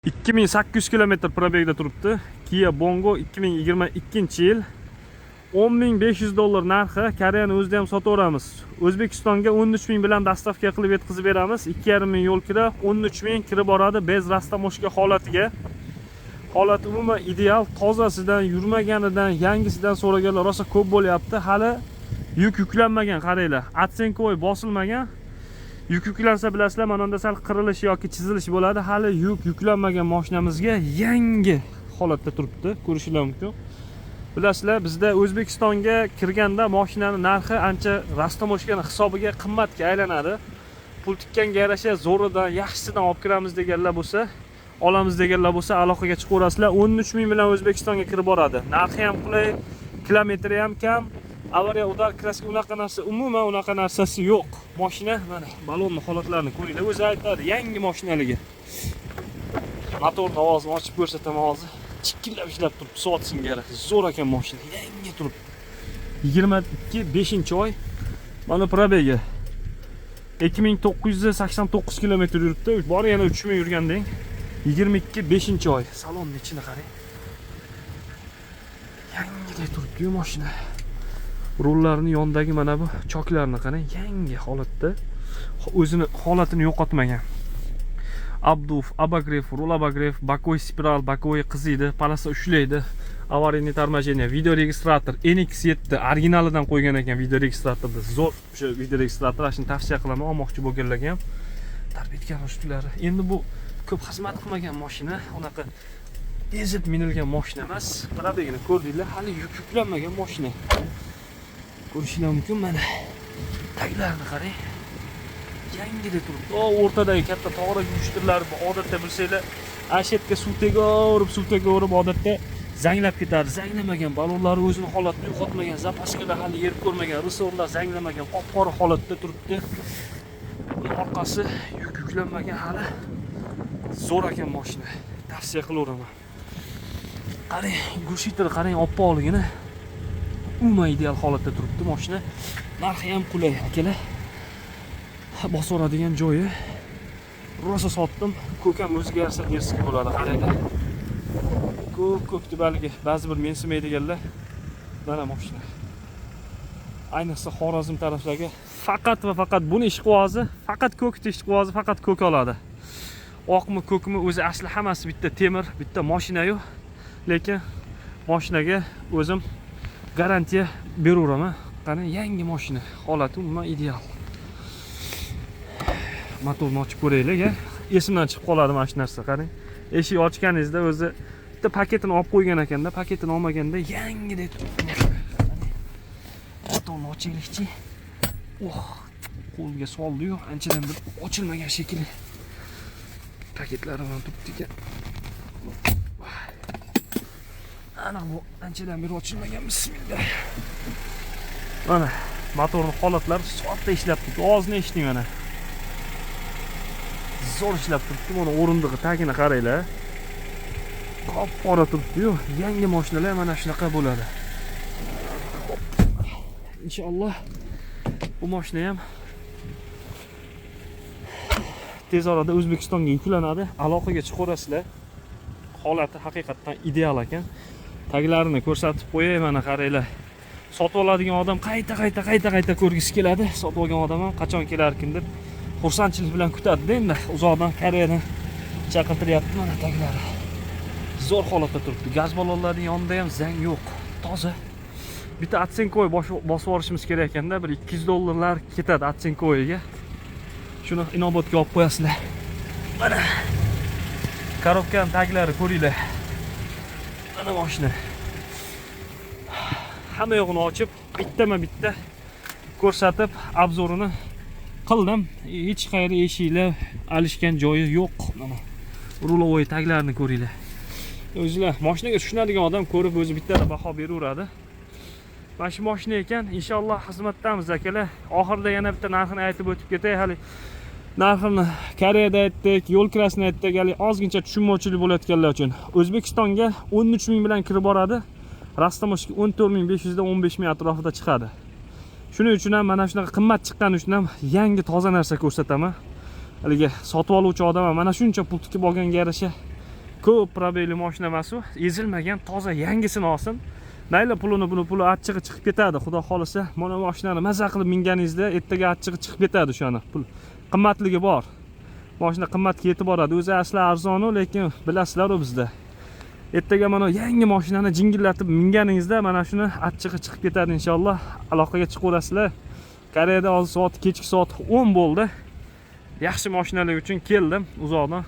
2800 kilometr пробег da turibdi. Kia Bongo, 2022-yil, 10 500 dollar narxi. Koreyani o'zida ham sotaveramiz. O'zbekistonga 13 000 bilan доставка qilib yetkazib beramiz. 2,5 ming yo'l kira, 13 ming kirib boradi без растаможка holatiga. Holati umuman ideal, tozasidan, yurmaganidan, yangisidan so'raganlar rosa ko'p bo'lyapti. Hali yuk yuklanmagan, qaranglar. Оцинковой bosilmagan. Yuk yuklansa, bilasizlar, mana unda sal qirilish yoki chizilish bo'ladi. Hali yuk yuklanmagan mashinamizga yangi holatda turibdi, ko'rishinglar mumkin. Bilasizlar, bizda O'zbekistonga kirganda mashinani narxi ancha растаможка ni hisobiga qimmatga aylanadi. Pul tikkanga yarasha zo'ridan, yaxshisidan olib kiramiz deganlar bo'lsa, olamiz deganlar bo'lsa, aloqaga chiqaverasizlar. 13 ming bilan O'zbekistonga kirib boradi. Narxi ham qulay, kilometri ham kam. Avariya, удар, краска, unaqa narsa, umuman unaqa narsasi yo'q. Mashina, mana, balonni holatlarini ko'ringlar, o'zi aytadi yangi mashinaligi. Motorni ovozini ochib ko'rsataman hozir. Chikillab ishlab turibdi, soat singari. Zo'r ekan mashina, yangi turibdi. 22 5 oy. Mana пробег i. 2989 kilometr yuribdi. Bor, yana 3000 yurgan deng. 22 5 oy. Salonni ichini qarang. Yangidek turibdi-yu mashina. Rullarni yonidagi mana bu choklarni qarang, yangi holatda. O'zini holatini yo'qotmagan. Обдув, обогрев, руль обогрев, боковой spiral, боковой qiziydi, полоса ushlaydi. Аварийный торможение, видеорегистратор NX7 originalidan qo'ygan ekan видеорегистратор ni. Zo'r o'sha видеорегистратор, shuni tavsiya qilaman olmoqchi bo'lganlarga ham. Torpedka rushlari. Endi bu ko'p xizmat qilmagan mashina, unaqa ezib minilgan mashina emas. Пробег ini ko'rdinglar, hali yuk yuklanmagan mashina. Ko'rishinglar mumkin mana. Taglarini qarang. Yangidek turibdi. O, o'rtadagi katta tog'ra gumushtirlar odatda, bilsanglar, ashetga suv tegaverib, suv tegaverib, odatda zanglab ketadi. Zanglamagan, balonlari o'zini holatini yo'qotmagan, запаска da hali yerib ko'rmagan, ressorlar zanglamagan, qop qora holatda turibdi. Buni orqasi yuk yuklanmagan hali. Zo'r ekan mashina. Tavsiya qilaveraman. Qarang, глушитель qarang, oppoqligini. Umuman ideal holatda turibdi mashina. Narxi ham qulay, akalar. Bosaveradigan joyi rosa sotdim. Ko'k ham o'ziga yarasha дерзкий bo'ladi, qaranglar. Ko'k ko'k deb haligi ba'zi bir mensimaydiganlar. Mana mashina. Ayniqsa Xorazm taraflarga faqat va faqat buni ishqibozi, faqat ko'kni ishqibozi, faqat ko'k oladi. Oqmi, ko'kmi, o'zi asli hammasi bitta temir, bitta mashina-yu. Lekin mashinaga o'zim garantiya beraveraman. Qani, yangi mashina, holati umuman ideal. Motorni ochib ko'raylik, a. Esimdan chiqib qoladi mana shu narsa, qarang. Eshik ochganingizda o'zi bitta paketini olib qo'ygan ekanda, paketini olmaganda yangidek turibdi mashina. Qarang. Motorni ochaylikchi. Oh, qo'lga soldi-yu, anchadan bir ochilmagan shekilli. Paketlari ham turibdi ekan. Ana, bu anchadan beri ochilmagan, bismillah. Mana motorning holatlari soatda ishlab turibdi. Ovozini eshiting mana. Zo'r ishlab turibdi. Mana o'rindig'i tagini qaranglar. Qop qora turibdi-yu. Yangi mashinalar mana shunaqa bo'ladi. Xo'p. Inshaalloh bu mashina ham tez orada O'zbekistonga yuklanadi. Aloqaga chiqaverasizlar. Holati haqiqatdan ideal ekan. Taglarini ko'rsatib qo'yay, mana qaranglar. Sotib oladigan odam qayta qayta, qayta qayta ko'rgisi keladi. Sotib olgan odam ham qachon kelarkin deb xursandchilik bilan kutadi-da endi. Uzoqdan, Koreyadan chaqirtiryapti, mana taglari. Zo'r holatda turibdi. Gaz ballonlarning yonida ham zang yo'q. Toza. Bitta оцинковой bosib yuborishimiz kerak ekanda, bir 200 dollarlar ketadi оцинковой ga. Shuni inobatga olib qo'yasizlar. Mana коробка ning taglari, ko'ringlar. Mana mashina. Hamma yog'ini ochib, bittama bitta ko'rsatib, обзор ini qildim. Hech qayerda eshiklar alishgan joyi yo'q. Mana рулевой taglarini ko'ringlar. O'zinglar, mashinaga tushunadigan odam ko'rib o'zi bittada baho beraveradi. Mana shu mashina ekan, inshaalloh xizmatdamiz, akalar. Oxirida yana bitta narxini aytib o'tib ketay. Hali narxini Koreyada aytdik, yo'l kirasini aytdik, hali ozgincha tushunmovchilik bo'layotganlar uchun. O'zbekistonga 13 ming bilan kirib boradi. Растаможка 14 500 dan 15 ming atrofida chiqadi. Shuning uchun ham, mana shunaqa qimmat chiqqani uchun ham yangi, toza narsa ko'rsataman. Haligi sotib oluvchi odam ham mana shuncha pul tikib olganga yarasha. Ko'p пробег li mashina emas u, ezilmagan, toza yangisini olsin. Mayli, pulini, buni puli achchig'i chiqib ketadi, xudo xohlasa. Mana mashinani maza qilib minganingizda ertaga achchig'i chiqib ketadi o'shani. Pul qimmatligi bor. Mashina qimmatga yetib boradi. O'zi asli arzonu, lekin bilasizlar u bizda. Ertaga mana yangi mashinani jingillatib minganingizda mana shuni achchig'i chiqib ketadi inshaalloh. Aloqaga chiqaverasizlar. Koreyada hozir soat kechki soat 10 bo'ldi. Yaxshi mashinalar uchun keldim uzoqdan.